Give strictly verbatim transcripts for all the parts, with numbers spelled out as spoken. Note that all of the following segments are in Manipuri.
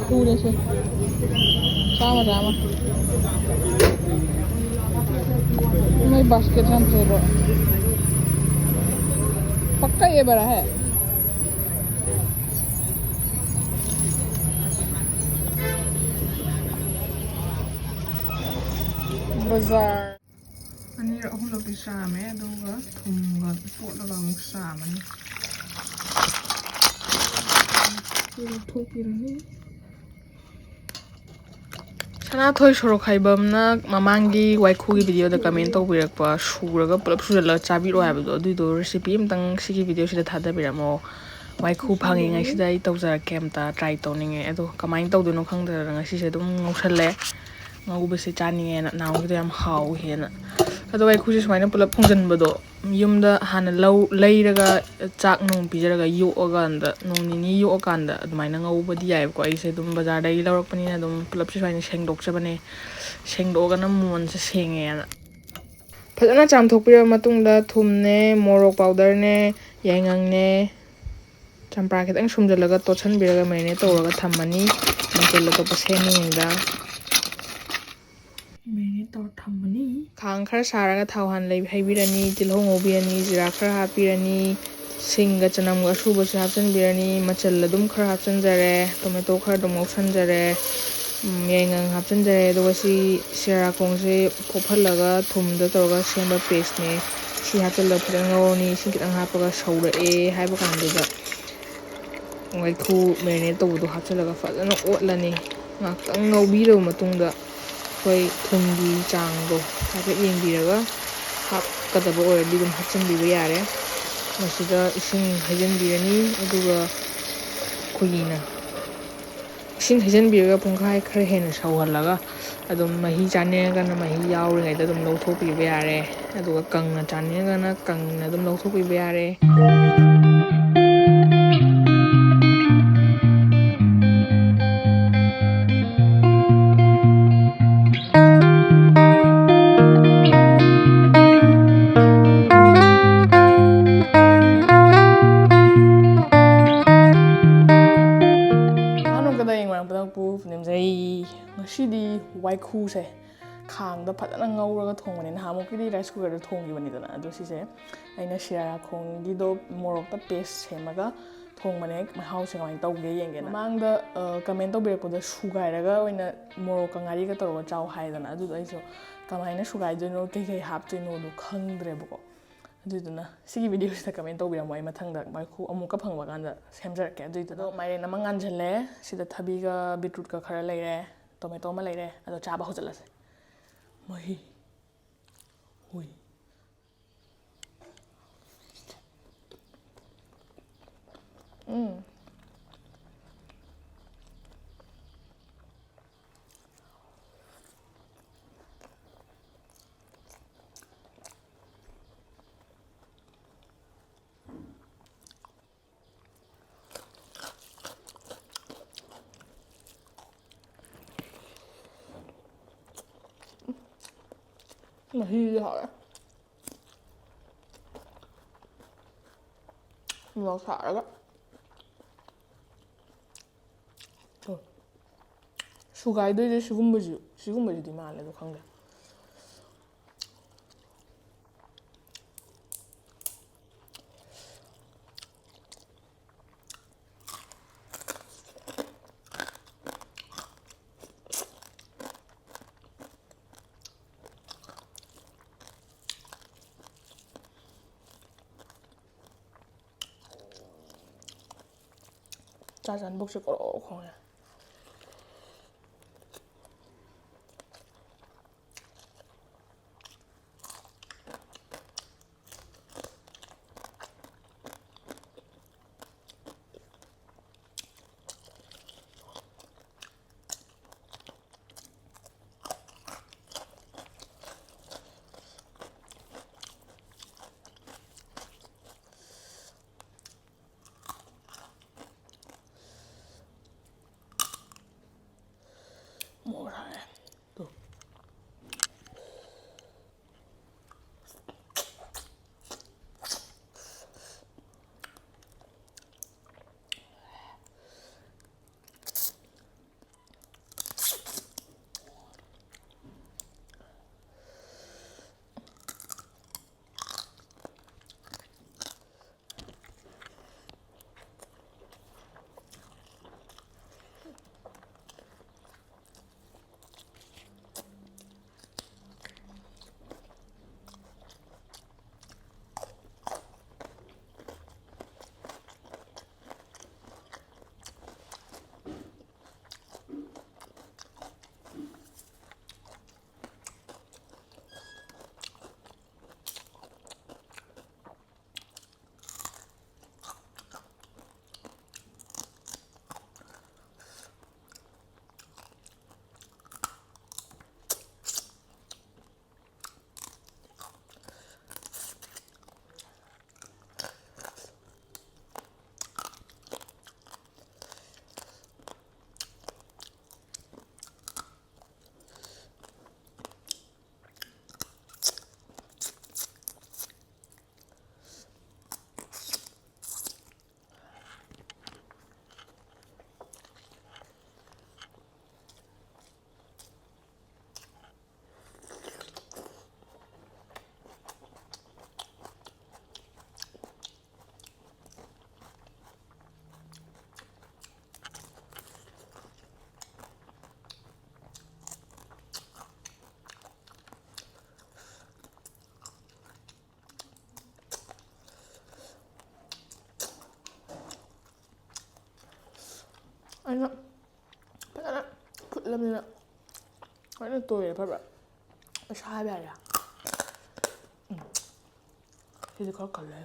ꯁꯨꯔꯦꯁꯦ꯫ ꯆꯥꯝꯃ, ꯆꯥꯝꯃ꯫ ꯃꯣꯏ ꯕꯥꯁꯀꯦꯠ ꯌꯥꯝ ꯐꯖꯕ꯫ ꯄꯛꯀ ꯌꯦ ꯕꯔꯥ ꯍꯦ꯫ ꯕꯖꯥꯔ꯫ ꯑꯅꯤꯔꯛ ꯑꯍꯨꯝꯂꯛꯇꯤ ꯆꯥꯝꯃꯦ, ꯑꯗꯨꯒ ꯊꯨꯝꯒ ꯇꯣꯠꯂꯒ ꯑꯃꯨꯛ ꯆꯥꯝꯃꯅꯤ꯫ ꯂꯧꯊꯣꯛꯄꯤꯔꯅꯤ꯫ ꯁꯅꯥꯊꯣꯏ ꯁꯣꯔꯣꯛꯈꯥꯏꯕꯝꯅ ꯃꯃꯥꯡꯒꯤ ꯋꯥꯏꯈꯨꯒꯤ ꯚꯤꯗꯤꯑꯣꯗ ꯀꯃꯦꯟ ꯇꯧꯕꯤꯔꯛꯄ, ꯁꯨꯔꯒ ꯄꯨꯂꯞ ꯁꯨꯖꯜꯂꯒ ꯆꯥꯕꯤꯔꯛꯑꯣ ꯍꯥꯏꯕꯗꯣ, ꯑꯗꯨꯏꯗꯣ ꯔꯦꯁꯤꯄꯤ ꯑꯝꯇꯪ ꯁꯤꯒꯤ ꯚꯤꯗꯤꯑꯣꯁꯤꯗ ꯊꯥꯗꯕꯤꯔꯝꯃꯣ꯫ ꯋꯥꯏꯈꯨ ꯐꯪꯉꯤꯉꯩꯁꯤꯗ ꯑꯩ ꯇꯧꯖꯔꯛꯀꯦ, ꯑꯝꯇ ꯇ꯭ꯔꯥꯏ ꯇꯧꯅꯤꯡꯉꯦ꯫ ꯑꯗꯣ ꯀꯃꯥꯏꯅ ꯇꯧꯗꯣꯏꯅꯣ ꯈꯪꯗꯗꯅ ꯉꯁꯤꯁꯦ ꯑꯗꯨꯝ ꯉꯧꯁꯜꯂꯦ꯫ ꯉꯧꯕꯁꯦ ꯆꯥꯅꯤꯡꯉꯦꯅ, ꯅꯍꯥꯟꯃꯨꯛꯀꯤꯗꯣ ꯌꯥꯝ ꯍꯥꯎꯋꯦꯅ꯫ ꯑꯗꯣ ꯋꯥꯏꯈꯨꯁꯦ ꯁꯨꯃꯥꯏꯅ ꯄꯨꯂꯞ ꯐꯨꯡꯖꯟꯕꯗꯣ, ꯌꯨꯝꯗ ꯍꯥꯟꯅ ꯂꯧ ꯂꯩꯔꯒ ꯆꯥꯛ ꯅꯨꯡ ꯄꯤꯖꯔꯒ ꯌꯣꯛꯑꯀꯥꯟꯗ, ꯅꯣꯡ ꯅꯤꯅꯤ ꯌꯣꯛꯑꯀꯥꯟꯗ ꯑꯗꯨꯃꯥꯏꯅ ꯉꯧꯕꯗꯤ ꯌꯥꯏꯕꯀꯣ꯫ ꯑꯩꯁꯦ ꯑꯗꯨꯝ ꯕꯖꯥꯔꯗꯒꯤ ꯂꯧꯔꯛꯄꯅꯤꯅ ꯑꯗꯨꯝ ꯄꯨꯂꯞꯁꯦ ꯁꯨꯃꯥꯏꯅ ꯁꯦꯡꯗꯣꯛꯆꯕꯅꯦ꯫ ꯁꯦꯡꯗꯣꯛꯑꯒꯅ ꯃꯣꯟꯁꯦ ꯁꯦꯡꯉꯦꯅ꯫ ꯐꯖꯅ ꯆꯥꯝꯊꯣꯛꯄꯤꯔꯕ ꯃꯇꯨꯡꯗ ꯊꯨꯝꯅꯦ, ꯃꯣꯔꯣꯛ ꯄꯥꯎꯗꯔꯅꯦ, ꯌꯥꯏꯉꯪꯅꯦ, ꯆꯝꯄ꯭ꯔꯥ ꯈꯤꯇꯪ ꯁꯨꯝꯖꯤꯜꯂꯒ ꯇꯣꯠꯁꯟꯕꯤꯔꯒ ꯃꯦꯔꯤꯅꯦꯠ ꯇꯧꯔꯒ ꯊꯝꯃꯅꯤ꯫ ꯃꯆꯜ ꯑꯇꯣꯞꯄ ꯁꯦꯝꯃꯤꯉꯩꯗ꯫ ꯃꯦꯔꯤꯅꯦꯠ ꯇꯧꯔ ꯊꯝꯃꯅꯤ꯫ ꯈꯥꯡ ꯈꯔ ꯁꯥꯔꯒ ꯊꯥꯎ ꯍꯥꯟꯅ ꯂꯩ-, ꯍꯩꯕꯤꯔꯅꯤ, ꯇꯤꯜꯍꯧ ꯉꯧꯕꯤꯔꯅꯤ, ꯖꯤꯔꯥ ꯈꯔ ꯍꯥꯞꯄꯤꯔꯅꯤ, ꯁꯤꯡꯒ ꯆꯅꯝꯒ ꯑꯁꯨꯕꯁꯨ ꯍꯥꯞꯆꯤꯟꯕꯤꯔꯅꯤ, ꯃꯆꯜ ꯑꯗꯨꯝ ꯈꯔ ꯍꯥꯞꯆꯤꯟꯖꯔꯦ, ꯇꯣꯃꯦꯇꯣ ꯈꯔ ꯑꯗꯨꯝ ꯉꯧꯁꯟꯖꯔꯦ, ꯎꯝ, ꯌꯥꯏꯉꯪ ꯍꯥꯞꯆꯤꯟꯖꯔꯦ, ꯑꯗꯨꯒ ꯁꯤ ꯁꯤꯔꯥꯈꯣꯡꯁꯦ ꯄꯣꯞꯍꯜꯂꯒ ꯊꯨꯝꯗ ꯇꯧꯔꯒ ꯁꯦꯝꯕ ꯄꯦꯁꯅꯦ꯫ ꯁꯤ ꯍꯥꯞꯆꯤꯜꯂꯒ ꯐꯖꯅ ꯉꯧꯔꯅꯤ꯫ ꯏꯁꯤꯡ ꯈꯤꯇꯪ ꯍꯥꯞꯄꯒ ꯁꯧꯔꯛꯑꯦ ꯍꯥꯏꯕ ꯀꯥꯟꯗꯨꯗ ꯋꯥꯏꯈꯨ ꯃꯦꯔꯤꯅꯦꯠ ꯇꯧꯕꯗꯣ ꯍꯥꯞꯆꯤꯜꯂꯒ ꯐꯖꯅ ꯑꯣꯠꯂꯅꯤ꯫ ꯉꯥꯛꯇꯪ ꯉꯧꯕꯤꯔꯕ ꯃꯇꯨꯡꯗ ꯑꯩꯈꯣꯏ ꯊꯨꯝꯒꯤ ꯆꯥꯡꯗꯣ ꯍꯥꯏꯐꯦꯠ ꯌꯦꯡꯕꯤꯔꯒ ꯍꯥꯞꯀꯗꯕ ꯑꯣꯏꯔꯗꯤ ꯑꯗꯨꯝ ꯍꯥꯞꯆꯤꯟꯕꯤꯕ ꯌꯥꯔꯦ꯫ ꯃꯁꯤꯗ ꯏꯁꯤꯡ ꯍꯩꯖꯤꯟꯕꯤꯔꯅꯤ, ꯑꯗꯨꯒ ꯀꯨꯏꯅ ꯏꯁꯤꯡ ꯍꯩꯖꯤꯟꯕꯤꯔꯒ ꯄꯨꯡꯈꯥꯏ ꯈꯔ ꯍꯦꯟꯅ ꯁꯧꯍꯜꯂꯒ ꯑꯗꯨꯝ ꯃꯍꯤ ꯆꯥꯅꯤꯡꯉꯒꯅ ꯃꯍꯤ ꯌꯥꯎꯔꯤꯉꯩꯗ ꯑꯗꯨꯝ ꯂꯧꯊꯣꯛꯄꯤꯕ ꯌꯥꯔꯦ, ꯑꯗꯨꯒ ꯀꯪꯅ ꯆꯥꯅꯤꯡꯉꯒꯅ ꯀꯪꯅ ꯑꯗꯨꯝ ꯂꯧꯊꯣꯛꯄꯤꯕ ꯌꯥꯔꯦ꯫ ꯁꯤꯗꯤ ꯋꯥꯏꯈꯨꯁꯦ ꯈꯥꯡꯗ ꯐꯖꯅ ꯉꯧꯔꯒ ꯊꯣꯡꯕꯅꯦ꯫ ꯅꯍꯥꯟꯃꯨꯛꯀꯤꯗꯤ ꯔꯥꯏꯁ ꯀꯨꯀꯔꯗ ꯊꯣꯡꯈꯤꯕꯅꯤꯗꯅ, ꯑꯗꯣ ꯁꯤꯁꯦ ꯑꯩꯅ ꯁꯤꯔꯥꯔꯥꯈꯣꯡꯒꯤꯗꯣ ꯃꯣꯔꯣꯛꯇ ꯄꯦꯁ ꯁꯦꯝꯃꯒ ꯊꯣꯡꯕꯅꯦ꯫ ꯃꯍꯥꯎꯁꯦ ꯀꯃꯥꯏꯅ ꯇꯧꯒꯦ ꯌꯦꯡꯒꯦꯅ꯫ ꯃꯃꯥꯡꯗ ꯀꯃꯦꯟ ꯇꯧꯕꯤꯔꯛꯄꯗ ꯁꯨꯒꯥꯏꯔꯒ ꯑꯣꯏꯅ ꯃꯣꯔꯣꯛꯀ ꯉꯥꯔꯤꯒ ꯇꯧꯔꯒ ꯆꯥꯎ ꯍꯥꯏꯗꯅ, ꯑꯗꯨꯗꯣ ꯑꯩꯁꯨ ꯀꯃꯥꯏꯅ ꯁꯨꯒꯥꯏꯗꯣꯏꯅꯣ, ꯀꯩꯀꯩ ꯍꯥꯞꯇꯣꯏꯅꯣꯗꯣ ꯈꯪꯗ꯭ꯔꯦꯕꯀꯣ꯫ ꯑꯗꯨꯗꯨꯅ ꯁꯤꯒꯤ ꯚꯤꯗꯤꯑꯣꯁꯤꯗ ꯀꯃꯦꯟ ꯇꯧꯕꯤꯔꯝꯃꯣ, ꯑꯩ ꯃꯊꯪꯗ ꯋꯥꯏꯈꯨ ꯑꯃꯨꯛꯀ ꯐꯪꯕ ꯀꯥꯟꯗ ꯁꯦꯝꯖꯔꯛꯀꯦ꯫ ꯑꯗꯨꯏꯗꯨꯅ ꯃꯥꯏꯔꯦꯟ ꯑꯃ ꯉꯥꯟꯁꯤꯜꯂꯦ꯫ ꯁꯤꯗ ꯊꯕꯤꯒ ꯕꯤꯠꯔꯨꯠꯀ ꯈꯔ ꯂꯩꯔꯦ, ꯇꯣꯃꯦꯇꯣ ꯑꯃ ꯂꯩꯔꯦ꯫ ꯑꯗꯣ ꯆꯥꯕ ꯍꯧꯖꯤꯜꯂꯁꯦ꯫ ꯃꯍꯤ꯫ ꯍꯨꯏ꯫ ꯎꯝ꯫ ꯃꯍꯤꯁꯦ ꯍꯥꯎꯔꯦ꯫ ꯃꯣꯔꯣꯛ ꯁꯥꯔꯒ꯫ ꯁꯨꯒꯥꯏꯗꯣꯏꯁꯦ ꯁꯤꯒꯨꯝꯕꯁꯤ, ꯁꯤꯒꯨꯝꯕꯁꯤꯗꯤ ꯃꯥꯜꯂꯦ, ꯑꯗꯣ ꯈꯪꯗꯦ꯫ ꯆꯥ ꯆꯥꯟ ꯄꯨꯛꯁꯦ ꯀꯣꯔꯣ ꯈꯣꯡꯉꯦ꯫ ꯃꯣꯔꯣꯛ ꯁꯥꯏ꯫ ꯇꯨ꯫ ꯑꯩꯅ ꯐꯖꯅ ꯐꯨꯠꯂꯕꯅꯤꯅ ꯐꯖꯅ ꯇꯣꯏꯔꯦ ꯐꯕ꯭ꯔꯥ? ꯄꯩꯁꯥ ꯍꯥꯏꯕ ꯌꯥꯔꯦ꯫ ꯎꯝ꯫ ꯁꯤꯗꯤ ꯈꯔ ꯀꯜꯂꯦ꯫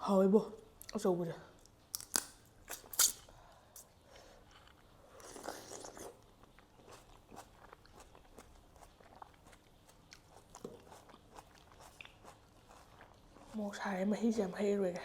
ꯍꯥꯎꯋꯦꯕꯣ, ꯑꯆꯧꯕꯁꯦ꯫ ꯃꯣꯔꯣꯛ ꯁꯥꯔꯦ, ꯃꯍꯤꯁꯦ ꯌꯥꯝ ꯍꯩꯔꯣꯏꯒꯦ꯫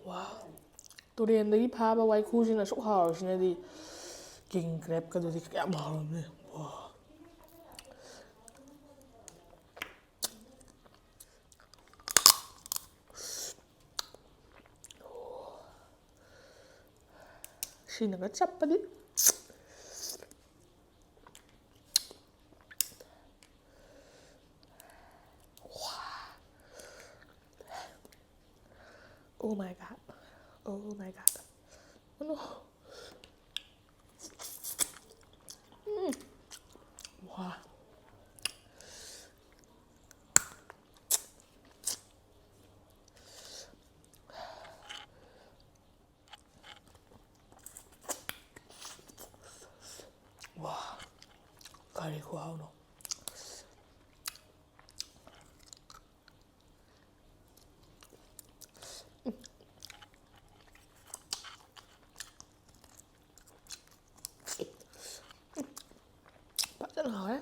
ꯋꯥ, ꯇꯨꯔꯦꯟꯗꯒꯤ ꯐꯥꯕ ꯋꯥꯏꯈꯨꯁꯤꯅ ꯑꯁꯨꯛ ꯍꯥꯎꯔꯤꯁꯤꯅꯗꯤ king crabꯀꯗꯨꯗꯤ ꯀꯌꯥꯝ ꯍꯥꯎꯔꯝꯅꯤ꯫ ꯋꯥ꯫ ꯁꯤꯅꯒ ꯆꯞꯄꯗꯤ꯫ Oh my God. Oh my God. Oh no. ꯎꯝ꯫ ꯋꯥ꯫ ꯅꯣ꯫ ꯐꯖꯅ ꯍꯥꯎꯋꯦ꯫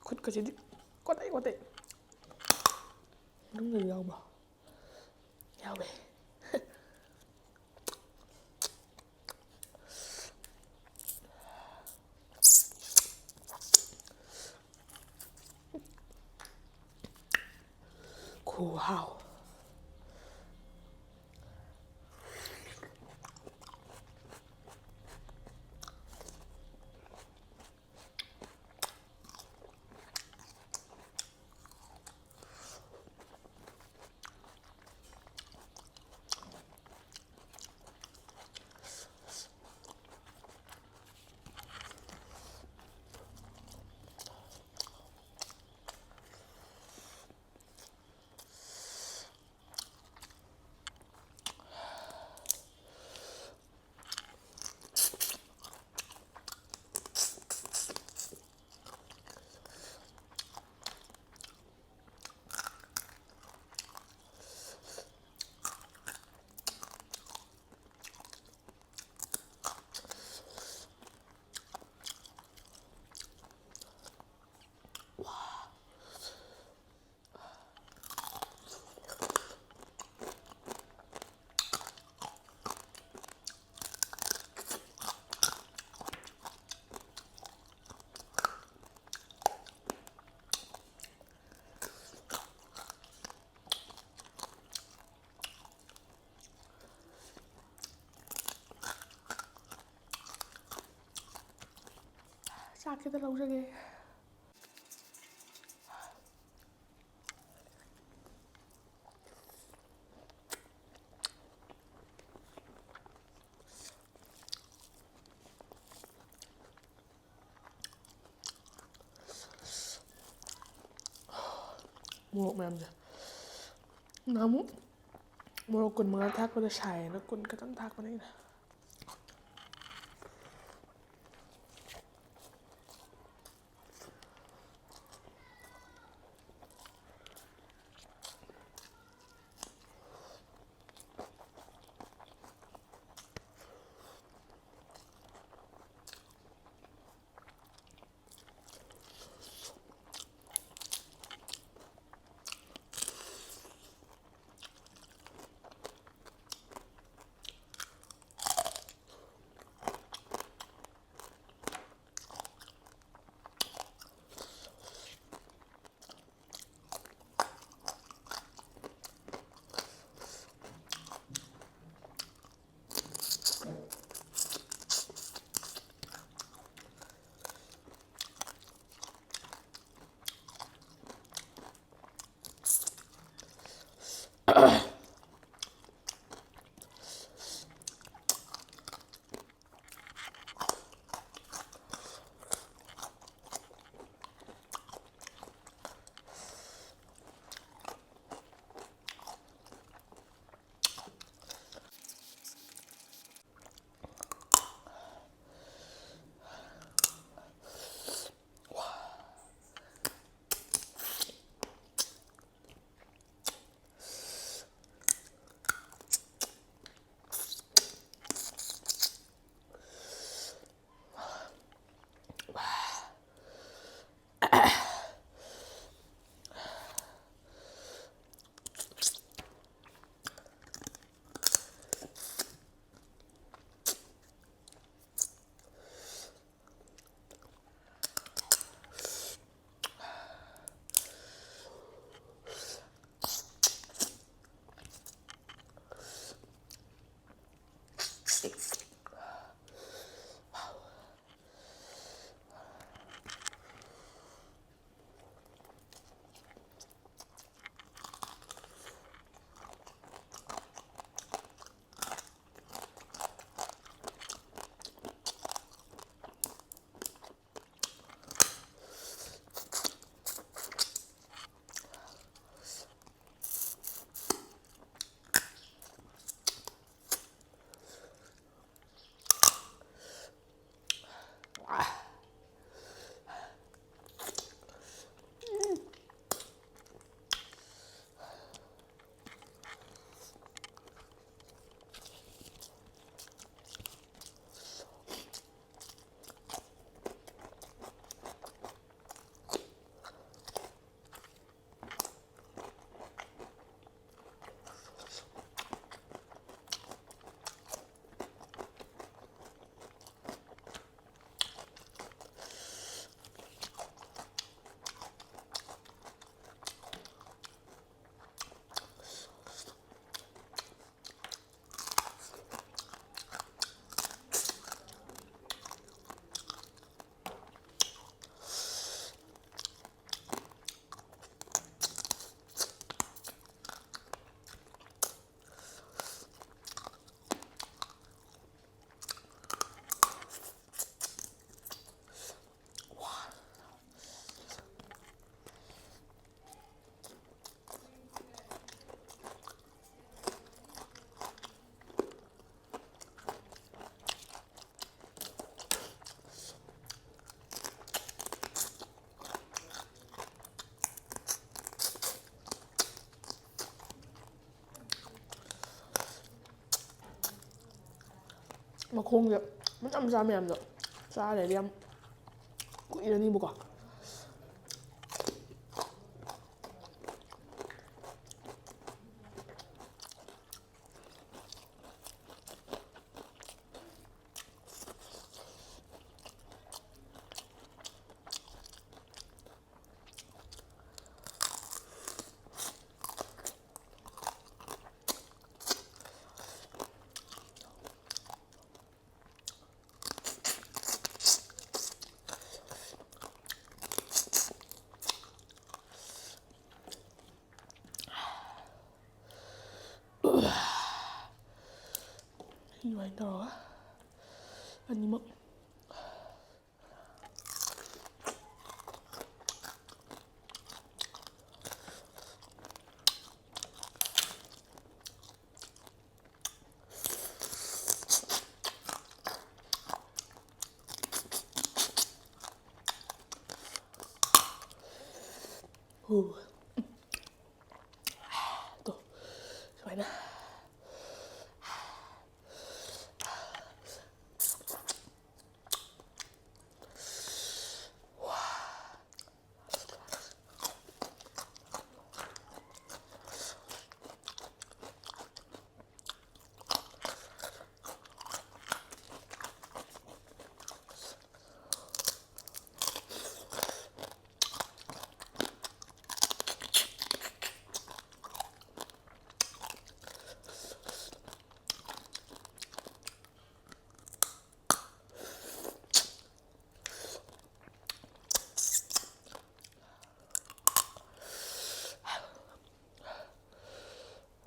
ꯈꯨꯠꯀꯁꯤꯗꯤ ꯀꯣꯠꯇꯩ ꯀꯣꯠꯇꯩ꯫ ꯃꯅꯨꯡꯗ ꯌꯥꯎꯕ꯭ꯔꯣ? ꯌꯥꯎꯋꯦ꯫ ꯈꯨꯍꯥꯎ꯫ ꯆꯥꯛ ꯈꯤꯇ ꯂꯧꯖꯒꯦ꯫ ꯃꯣꯔꯣꯛ ꯃꯌꯥꯝꯁꯦ꯫ ꯅꯍꯥꯟꯃꯨꯛ ꯃꯣꯔꯣꯛ ꯀꯨꯟ ꯃꯉꯥ ꯊꯥꯛꯄꯗ ꯁꯥꯏꯌꯦꯅ ꯀꯨꯟ ꯈꯛꯇꯪ ꯊꯥꯛꯄꯅꯦ ꯑꯩꯅ꯫ ꯃꯈꯣꯡꯁꯦ ꯃꯆꯥ ꯃꯆꯥ ꯃꯌꯥꯝꯗꯣ ꯆꯥꯔꯗꯤ ꯌꯥꯝ ꯀꯨꯏꯔꯅꯤꯕꯀꯣ꯫ ꯑꯗꯨꯃꯥꯏꯅ ꯇꯧꯔꯒ ꯑꯅꯤꯃꯛ꯫ ꯍꯨ꯫ ꯇꯣ, ꯁꯨꯃꯥꯏꯅ꯫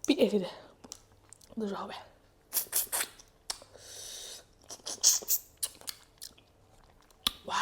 ꯄꯤꯛꯑꯦ ꯁꯤꯗꯤ꯫ ꯑꯗꯨꯁꯨ ꯍꯥꯎꯋꯦ꯫ ꯋꯥ꯫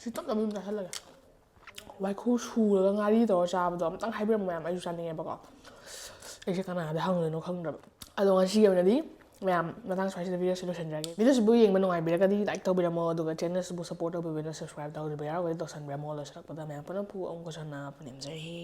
ꯁꯤ ꯇꯞ ꯇꯞꯅ ꯑꯗꯨꯝ ꯆꯥꯁꯤꯜꯂꯒꯦ꯫ ꯋꯥꯏꯈꯨ ꯁꯨꯔꯒ ꯉꯥꯔꯤ ꯇꯧꯔ ꯆꯥꯕꯗꯣ ꯑꯝꯇꯪ ꯍꯥꯏꯕꯤꯔꯝꯃꯣ ꯃꯌꯥꯝ, ꯑꯩꯁꯨ ꯆꯥꯅꯤꯡꯉꯦꯕꯀꯣ꯫ ꯑꯩꯁꯦ ꯀꯅꯥꯗ ꯍꯪꯗꯣꯏꯅꯣ ꯈꯪꯗ꯭ꯔꯕ꯫ ꯑꯗꯣ ꯉꯁꯤꯒꯤ ꯑꯣꯏꯅꯗꯤ ꯃꯌꯥꯝ, ꯃꯇꯥꯡ ꯁ꯭ꯋꯥꯏꯁꯤꯗ ꯚꯤꯗꯤꯑꯣꯁꯤ ꯂꯣꯏꯁꯤꯟꯖꯔꯒꯦ꯫ ꯚꯤꯗꯤꯑꯣꯁꯤꯕꯨ ꯌꯦꯡꯕ ꯅꯨꯡꯉꯥꯏꯕꯤꯔꯒꯗꯤ ꯂꯥꯏꯛ ꯇꯧꯕꯤꯔꯝꯃꯣ, ꯑꯗꯨꯒ ꯆꯦꯅꯦꯜꯁꯤꯕꯨ ꯁꯞꯄꯣꯔꯠ ꯇꯧꯕꯤꯕꯅ ꯁꯕꯁꯀ꯭ꯔꯥꯏꯕ ꯇꯧꯗꯕ ꯌꯥꯎꯔꯒꯗꯤ ꯇꯧꯁꯟꯕꯤꯔꯝꯃꯣ꯫ ꯂꯣꯏꯁꯤꯜꯂꯛꯄꯗ ꯃꯌꯥꯝ ꯄꯨꯟꯅ ꯄꯨ ꯑꯃꯨꯛꯀ ꯁꯟꯅ ꯄꯨꯅꯤꯡꯖꯔꯤ꯫